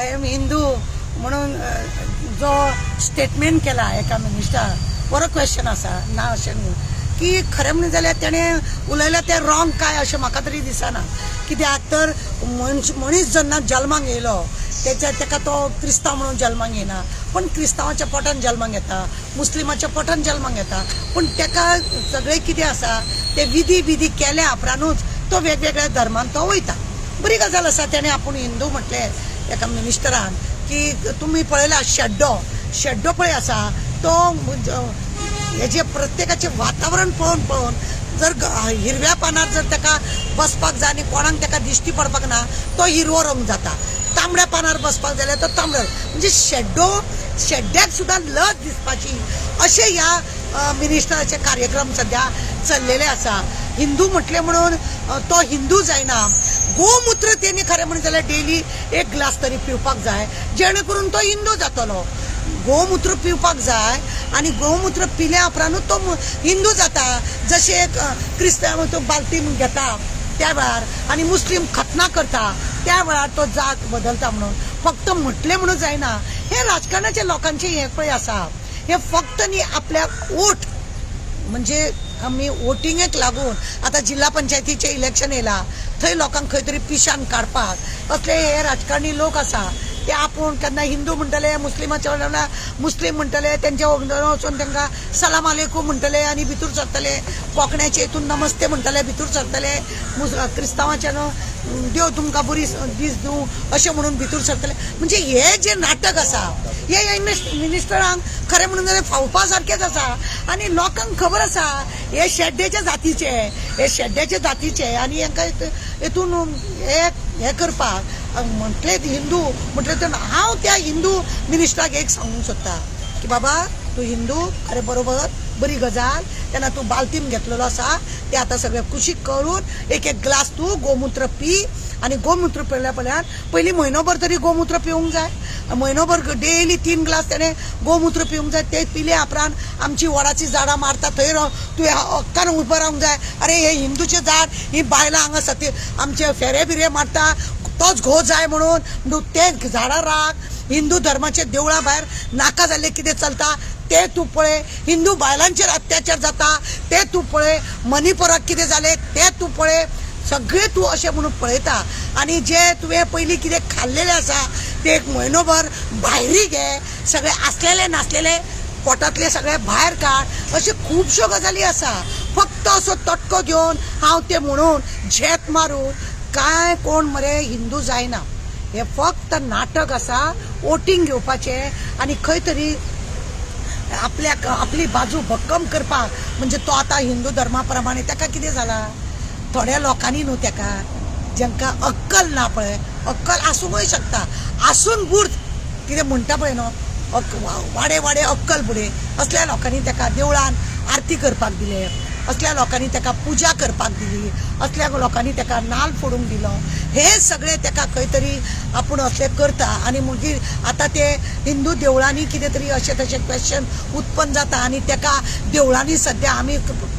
I am Hindu म्हणून जो statement केला एका मिनिस्टर, बरो क्वेश्चन आसा, ना अशें न्हू की खरें म्हणून जाल्यार तेणें उलयलां तें रॉंग काय अशें म्हाका तरी दिसना. कित्याक तर मनीस जेन्ना जल्माक येयलो तेच्या तेका तो क्रिस्तांव म्हणून जल्माक येना, पूण क्रिस्तांवाच्या पोटान जल्माक येता, मुस्लिमाच्या पोटान जल्माक येता, पूण तेका सगळें कितें आसा ते विधी बिधी केल्या उपरांतूच तो वेगवेगळ्या धर्मान तो वयता. बरी गजाल आसा, तेणें आपूण हिंदू म्हटलें एका मिनिस्टरान की तुमी पळयला शेड्डो, शेड्डो पळय आसा तो हेजे प्रत्येकाचें वातावरण पळोवन पळोवन जर हिरव्या पानार जर ताका बसपाक जाय आनी कोणाक ताका दिश्टी पडपाक ना तो हिरवो रंग जाता, तांबड्या पानार बसपाक जाल्यार तो तांबडो, म्हणजे शेड्डो शेड्ड्याक सुद्दां लज दिसपाची अशें ह्या मिनिस्टराचे कार्यक्रम सद्या चल्लेले आसा. हिंदू म्हटलें म्हणून तो हिंदू जायना. गोमुत्र तेणी खरें म्हणून जाल्यार डेली एक ग्लास तरी पिवपाक जाय जेणे करून तो हिंदू जातलो. गोमुत्र पिवपाक जाय आनी गोमुत्र पिल्या उपरांतूच तो हिंदू जाता. जशें एक क्रिस्तांव तो बालतीम घेता त्या वेळार आनी मुस्लीम खतना करता त्या वेळार तो जात बदलता म्हणून फक्त म्हटलें म्हणून जायना. हे राजकारणाच्या लोकांचें हें पळय आसा, हें फक्त न्ही आपल्या वोट म्हणजे आमी वोटिंगेक लागून आतां जिल्हा पंचायतीचें इलेक्शन येयलां थंय लोकांक खंय तरी पिशान काडपाक असले हे राजकारणी लोक आसा ते आपूण केन्ना हिंदू म्हणटले, मुस्लिमाच्या वांगडा मुस्लीम म्हणटले, तेंच्या वांगडा वचून तांकां सलाम आलेकूम म्हणटले आनी भितर सरतले, कोंकण्याचे हितून नमस्ते म्हणटले भितर सरतले, क्रिस्तांवाच्या न्हू देव तुमकां बरी दीस दिवं अशें म्हणून भितर सरतले. म्हणजे हे जे नाटक आसा हे मिनिस्टरांक खरें म्हणून जाल्यार फावपा सारकेंच आसा आनी लोकांक खबर आसा हे शेड्ड्याच्या जातीचे, हे शेड्ड्याच्या जातीचे आनी हांकां हेतून हे करपाक म्हटलें हिंदू म्हटलें तर हांव त्या हिंदू मिनिस्टराक एक सांगूंक सोदता की बाबा तूं हिंदू खरें बरोबर बरी गजाल, तेन्ना तूं बालतीम घेतलेलो आसा ते आतां सगळें कुशीक करून एक एक ग्लास तूं गोमुत्र पी आनी गोमुत्र पिल्या पल्यान पयलीं म्हयनोभर तरी गोमुत्र पिवंक जाय, म्हयनोभर डेली 3 ग्लास तेणें गोमुत्र पिवंक जाय. ते पिल्या उपरांत आमची वडाची झाडां मारता थंय तुवें हक्कान उबो रावंक जाय. अरे हे हिंदूचें झाड ही बायलां हांगा आसा ती आमचे फेरे बिरे मारता तोच घो जाय म्हणून ते झाडां राख. हिंदू धर्माचे देवळां भायर नाका जाल्लें कितें चलता ते तूं पळय, हिंदू बायलांचेर अत्याचार जाता ते तूं पळय, मणिपुराक कितें जालें ते तूं पळय, सगळें तूं अशें म्हणून पळयता. आनी जे तुवें पयलीं कितें खाल्लेलें आसा ते एक म्हयनोभर भायरी घे, सगळे आसलेले नासलेले पोटांतले सगळे भायर काड, अश्यो खुबश्यो गजाली आसा. फक्त असो तटको घेवन हांव ते म्हणून झेत मारून कांय कोण मरे हिंदू जायना. हे फक्त नाटक आसा वोटींग घेवपाचें आनी खंय तरी आपल्याक आपली बाजू भक्कम करपाक. म्हणजे तो आतां हिंदू धर्मा प्रमाणे ताका कितें जालां थोड्या लोकांनी न्हू ताका जांकां अक्कल ना पळय, अक्कल आसूंकय शकता, आसून बूर्द कितें म्हणटा पळय न्हू वाडे वाडे अक्कल बुडे, असल्या लोकांनी ताका देवळान आरती करपाक दिले, असल्या लोकांनी ताका पुजा करपाक दिली, असल्या लोकांनी ताका नाल फोडूंक दिलो. हे सगळे ताका खंय तरी आपूण असलें करता आनी मागीर आतां ते हिंदू देवळांनी कितें तरी अशें तशें क्वेश्चन उत्पन्न जाता आनी ताका देवळांनी सद्या आमी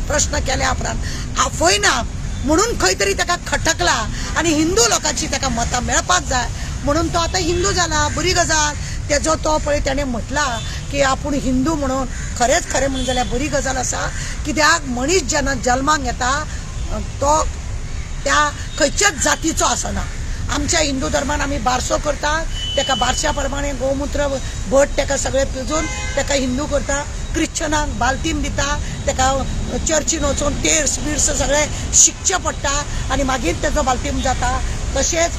प्रश्न केल्या उपरांत आफयना म्हणून खंय तरी ताका खटकला आनी हिंदू लोकांची ताका मतां मेळपाक जाय म्हणून तो आतां हिंदू जाला. बरी गजाल तेजो तो पळय तेणें म्हटलां की आपूण हिंदू म्हणून खरेंच खरें म्हणून जाल्यार बरी गजाल आसा. कित्याक मनीस जेन्ना जल्माक येता तो त्या खंयच्याच जातीचो आसना. आमच्या हिंदू धर्मान आमी बारसो करता, ताका बारश्या प्रमाणे गोमुत्र भट ताका सगळें पिजून ताका हिंदू करता. क्रिश्चनाक बालतीम दिता, ताका चर्चीन वचून तेर्स बिर्स सगळें शिकचें पडटा आनी मागीर तेजो बालतीम जाता. तशेंच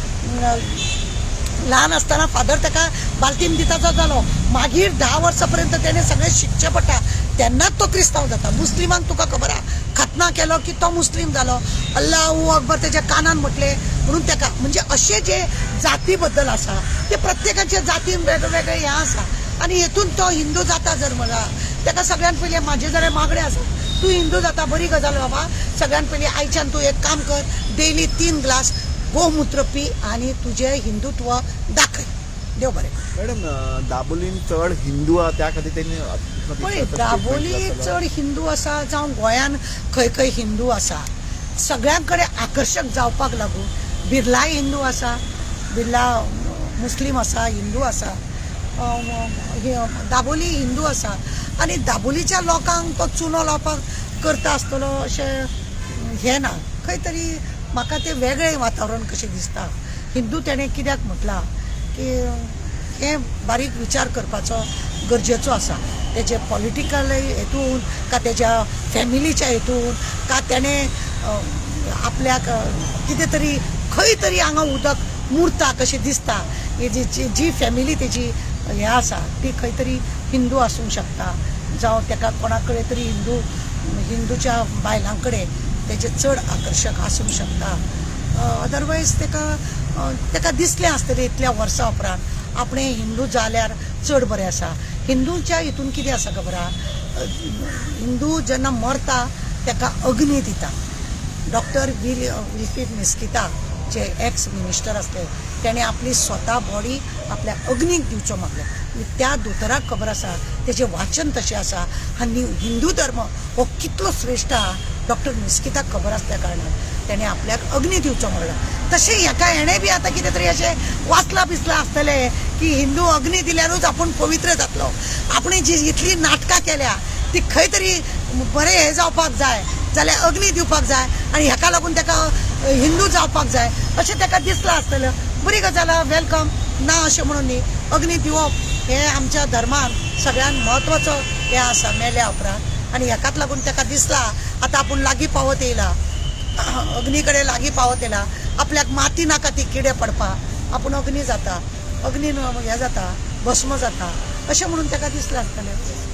ल्हान आसतना फादर ताका बालतीम दिता तो जालो, मागीर 10 वर्सां पर्यंत तेणें सगळें शिकचें पडटा तेन्नाच तो क्रिस्तांव जाता. मुस्लिमांक तुका खबर आहा खतना केलो की तो मुस्लीम जालो, अल्लाहू अकबर तेज्या कानान म्हटलें म्हणून ताका. म्हणजे अशें जे जाती बद्दल आसा ते प्रत्येकाच्या जातीन वेगळे वेगळे हें आसा आनी हेतून तो हिंदू जाता जर म्हणा ताका सगळ्यान पयलीं म्हाजें जाल्यार मागणें आसा तूं हिंदू जाता बरी गजाल बाबा, सगळ्यान पयलीं आयच्यान तूं एक काम कर डेली 3 ग्लास गोमुत्र पी आनी तुजें हिंदुत्व दाखय. देव बरें करूं. मॅडम, दाबोलीन चड हिंदू आहा त्या खातीर तेणी पळय दाबोली चड हिंदू आसा जावं गोंयान खंय खंय हिंदू आसा सगळ्यां कडेन आकर्शक जावपाक लागून बिर्लाय हिंदू आसा, बिर्ला मुस्लीम आसा, हिंदू आसा, दाबोली हिंदू आसा आनी दाबोलीच्या लोकांक तो चुनो लावपाक करता आसतलो अशें हें ना. खंय तरी म्हाका तें वेगळें वातावरण कशें दिसता. हिंदू तेणें कित्याक म्हटलां की हें बारीक विचार करपाचो गरजेचो आसा. तेजे पॉलिटिकल हेतून का तेज्या फॅमिलीच्या हेतून का तेणें आपल्याक कितें तरी खंय तरी हांगा उदक मुरता कशें दिसता. ही जी जी फॅमिली तेजी हें आसा ती खंय तरी हिंदू आसूंक शकता, जावं तेका कोणा कडेन तरी हिंदूच्या बायलां कडेन तेजें चड आकर्शक आसूंक शकता. अदरवायज तेका तेका दिसलें आसतलें इतल्या वर्सां उपरांत आपणें हिंदू जाल्यार चड बरें आसा. हिंदूच्या हितून कितें आसा खबर आहा, हिंदू जेन्ना मरता तेका अग्नी दिता. डॉक्टर विल्फ्रीड मिस्किता जे एक्स मिनिस्टर आसले तेणें आपली स्वता बॉडी आपल्या अग्नीक दिवचो मागलें. त्या दोतोराक खबर आसा, तेजें वाचन तशें आसा आनी हिंदू धर्म हो कितलो श्रेश्ठ आहा डॉक्टर मिस्किताक खबर आसल्या कारणान तेणें आपल्याक अग्नी दिवचो म्हणलो. तशें हेका हेणें बी आतां कितें तरी अशें वाचलां बिचलां आसतलें की हिंदू अग्नी दिल्यारूच आपूण पवित्र जातलो. आपणें जी इतलीं नाटकां केल्या ती खंय तरी बरें हें जावपाक जाय जाल्यार अग्नी दिवपाक जाय आनी हेका लागून तेका हिंदू जावपाक जाय अशें तेका दिसलां आसतलें. बरी गजाल आहा, welcome ना अशें म्हणून न्ही. अग्नी दिवप हें आमच्या धर्मान सगळ्यांत म्हत्वाचो हें आसा मेल्या उपरांत आनी हेकाच लागून तेका दिसलां आतां आपूण लागीं पावत येयला, अग्नी कडेन लागीं पावत येयला, आपल्याक माती नाका ती किडे पडपाक, आपूण अग्नी जाता, अग्नीन हें जाता, भस्म जाता अशें म्हणून तेका दिसलां आसतलें.